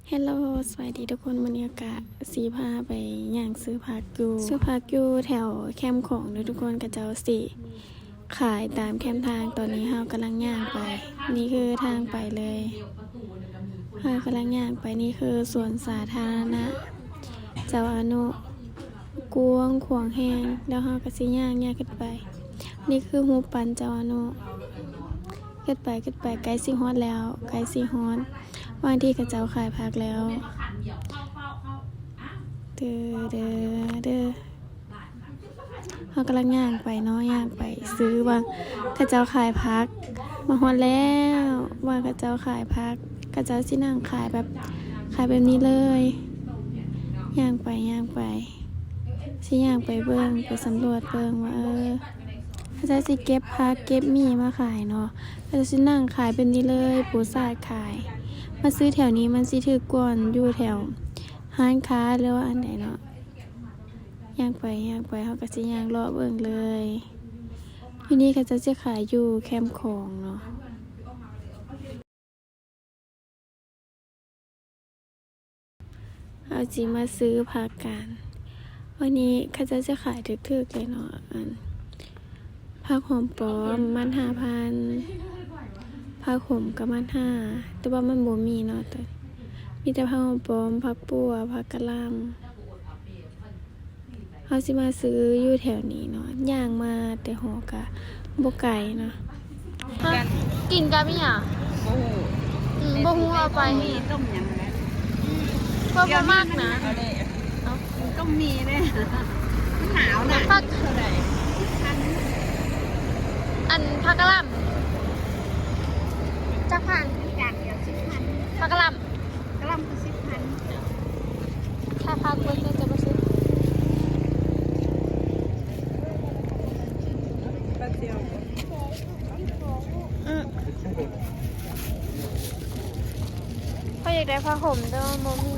ເຮລໂລ ສະບາຍດີທຸກຄົນ. ມື້ນີ້ກະຊິພາໄປຍ່າງຊື້ຜັກຢູ່ ຊື້ຜັກຢູ່ແຖວແຄມຂອງເດີທຸກຄົນ. ເຂົາເຈົ້າຊິຂາຍຕາມແຄມທາງ. ຕອນນີ້ເຮົາກຳລັງຍ່າງໄປ. ນີ້ຄືທາງໄປເລີຍ. ເຮົາກຳລັງຍ່າງໄປ. ນີ້ຄືສວນສາທາລະນະເຈົ້າອະນຸ. ກວ້າງຂວາງແຮງ. ແລ້ວເຮົາກະຊິຍ່າງ ຍ່າງຂຶ້ນໄປ. ນີ້ຄືຮູບປັ້ນເຈົ້າອະນຸ. ຂຶ້ນໄປ ຂຶ້ນໄປ. ໃກ້ຊິຮອດແລ້ວ. ໃກ້ຊິຮອດ. ບ່ອນທີ່ເຂົາເຈົ້າຂາຍຜັກແລ້ວ. ເດີ ເດີ ເດີ. ເຮົາກຳລັງຍ່າງໄປເນາະ, ຍ່າງໄປຊື້ວ່າເຂົາເຈົ້າຂາຍຜັກ. ມາຮອດແລ້ວ. ວ່າເຂົາເຈົ້າຂາຍຜັກ. ເຂົາເຈົ້າຊິນັ່ງຂາຍແບບ ຂາຍແບບນີ້ເລີຍ. ຍ່າງໄປ ຍ່າງໄປ. ຊິຍ່າງໄປເບິ່ງ ໄປສຳຫຼວດເບິ່ງວ່າ ເອີ ເຂົາເຈົ້າຊິເກັບຜັກເກັບໝີ່ມາຂາຍເນາະ. ເຂົາເຈົ້າຊິນັ່ງຂາຍແບບນີ້ເລີຍ, ປູຊາດຂາຍ. ມາຊື້ແຖວນີ້ມັນຊິຖືກກວ່າຢູ່ແຖວຮ້ານຄ້າ ຫຼືວ່າອັນໃດເນາະ. ຍ່າງໄປ ຍ່າງໄປ. ເຮົາກະຊິຍ່າງເລາະເບິ່ງເລີຍ. ຢູ່ນີ້ເຂົາເຈົ້າຊິຂາຍຢູ່ແຄມຂອງເນາະ. ເຮົາຊິມາຊື້ຜັກກັນ. ວັນນີ້ເຂົາເຈົ້າຈະຂາຍຖືກໆເລີຍເນາະ. ອັນ ຜັກຫອມປ້ອມມັດຫ້າພັນ, ຜັກໂຂມກະມັດຫ້າ ແຕ່ວ່າມັນບໍ່ມີເນາະ. ມີແຕ່ຜັກຫອມປ້ອມ, ຜັກບົ່ວ, ຜັກກະຫຼ່ຳ. ເຮົາຊິມາຊື້ຢູ່ແຖວນີ້ເນາະ, ຍ່າງມາແຕ່ຫໍກະບໍ່ໄກເນາະ. ກິນກັບອີ່ຫຍັງ? ບໍ່ຮູ້. ອືມ ບໍ່ຮູ້ ເອົາໄປ. ຕົ້ມໝີ່ ຕົ້ມຫຍັງແຫຼະ. ອືມ ຂ້ອຍບໍ່ມັກນະ. ເອົາເດ້. ເອົ້າ ຕົ້ມໝີ່ເດ້. ມັນໜາວນະ. ຜັກເທົ່າໃດ? ສິບພັນ. ອັນ ຜັກກະຫຼ່ຳຈັກພັນ? ຢ່າງດຽວສິບພັນ. ຜັກກະຫຼ່ຳ. ກະຫຼ່ຳຄືສິບພັນ. ຖ້າຜັກເບິດກໍຈະບໍ່ຊື້. ອືມ ຂ້ອຍຢາກໄດ້ຜ້າຫົ່ມ ແຕ່ວ່າບໍ່ມີ.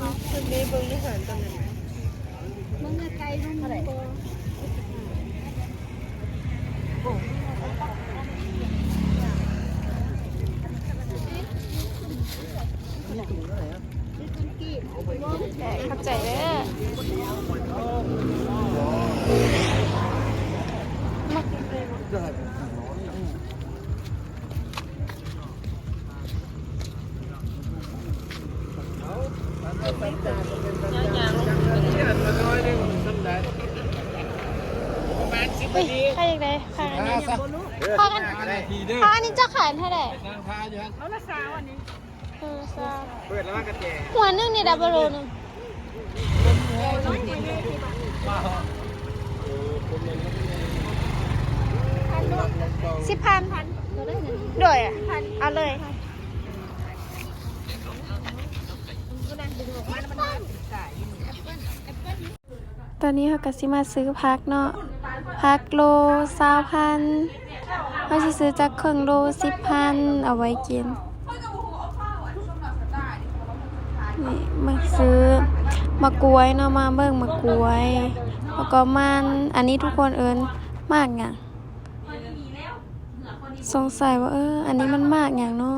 ເບິ່ງຢູ່ເຮືອນຕອນນັ້ນ. ເບິ່ງໃກ້ໆ ເບິ່ງບໍ່? ຂອບໃຈເດີ. ເຮີ້ຍ ໃຜຢາກໄດ້ ຂາຍອັນນີ້. ພາກັນ ພາອັນນີ້ເຈົ້າຂາຍເທົ່າໃດ? ເອົາລະຊາວອັນນີ້. ເອີ ຊາວ. ເປີດແລ້ວວ່າກະແຈ ຫົວໜຶ່ງນີ້ໄດ້ບໍ່ໂລໜຶ່ງ? ສິບພັນ. ໂດຍ ເອົາເລີຍ. ຕອນນີ້ເຮົາກະຊິມາຊື້ຜັກເນາະ, ຜັກໂລຊາວພັນ. ເຮົາຊິຊື້ຈັກເຄິ່ງໂລ ສິບພັນ ເອົາໄວ້ກິນ. ນີ້ ມາຊື້ໝາກກ້ວຍເນາະ, ມາເບິ່ງໝາກກ້ວຍ ແລ້ວກໍມັນ. ອັນນີ້ທຸກຄົນເອີ້ນໝາກຫຍັງ? ສົງໄສວ່າ ເອີ ອັນນີ້ມັນໝາກຫຍັງເນາະ?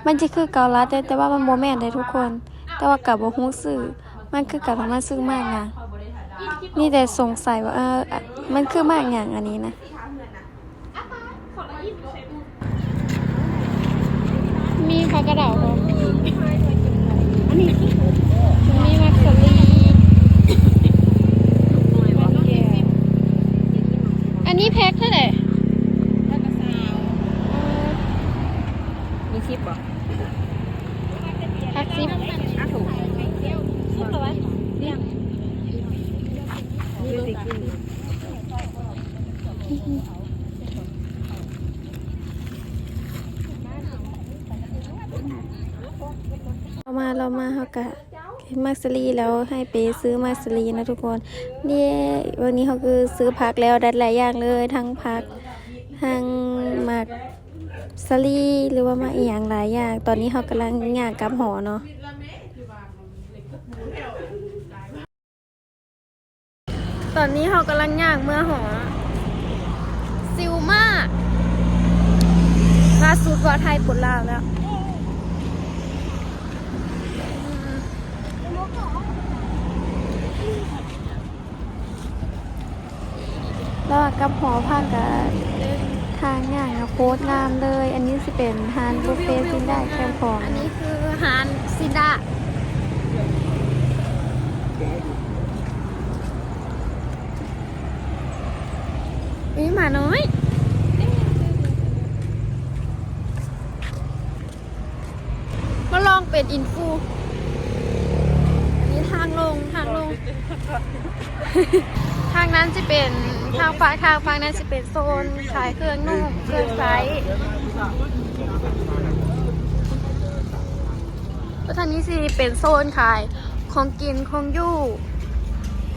ມັນຈະຄືເກົາລັດເດ້ ແຕ່ວ່າມັນບໍ່ແມ່ນເດ້ທຸກຄົນ, ແຕ່ວ່າກະບໍ່ຮູ້ຊື່. ມັນຄືກັນວ່າມັນຊື່ໝາກຫຍັງ. ມີແຕ່ສົງໄສວ່າ ເອີ ມັນຄືໝາກຫຍັງອັນນີ້ນະ. ມີຜັກກະເດົາບໍ່? ອັນນີ້ ມີໝາກສາລີ. ອັນນີ້ແພັກເທົ່າໃດ? ແພັກລະຊາວ. ເອີ ມີສິບບໍ່? ແພັກສິບ. ອ່ະ ຖືກ. ເຮົາມາ ເຮົາມາ ເຮົາກະເຫັນໝາກສາລີແລ້ວ ໃຫ້ໄປຊື້ໝາກສາລີເນາະທຸກຄົນ. ເຢ້ ວັນນີ້ເຮົາຄືຊື້ຜັກແລ້ວ ໄດ້ຫຼາຍຢ່າງເລີຍ ທັງຜັກ ທັງໝາກສາລີ ຫຼືວ່າໝາກອີ່ຫຍັງຫຼາຍຢ່າງ. ຕອນນີ້ເຮົາກຳລັງຍ່າງກັບຫໍເນາະ. ຕອນນີ້ເຮົາກຳລັງຍ່າງເມືອຫໍ. ຊິວມາກ. ລ່າສຸດເວົ້າໄທປົດລາວແລ້ວ. ກັບຫໍພັກກະ ທາງຍ່າງນະໂຄດງາມເລີຍ. ອັນນີ້ຊິເປັນຮ້ານບຸບເຟຊິນດາແຄມຂອງ. ອັນນີ້ຄືຮ້ານຊິນດາ. ນີ້ໝານ້ອຍ. ມາລອງເປັນອິນຟູ. ອັນນີ້ທາງລົງ ທາງລົງ. ທາງນັ້ນຊິເປັນ ທາງຝັ່ງ ທາງຝັ່ງນັ້ນຊິເປັນໂຊນຂາຍເຄື່ອງນຸ່ງ ເຄື່ອງໃຊ້. ແລ້ວທາງນີ້ຊິເປັນໂຊນຂາຍຂອງກິນຂອງຢູ່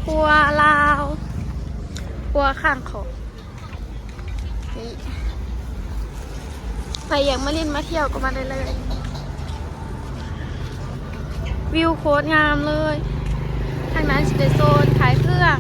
ຄົວລາວ ຄົວຂ້າງຂອງ. ນີ້ ໃຜຢາກມາຫຼິ້ນມາທ່ຽວກໍມາໄດ້ເລີຍ. ວິວໂຄດງາມເລີຍ. ທາງນັ້ນຊິເປັນໂຊນຂາຍເຄື່ອງ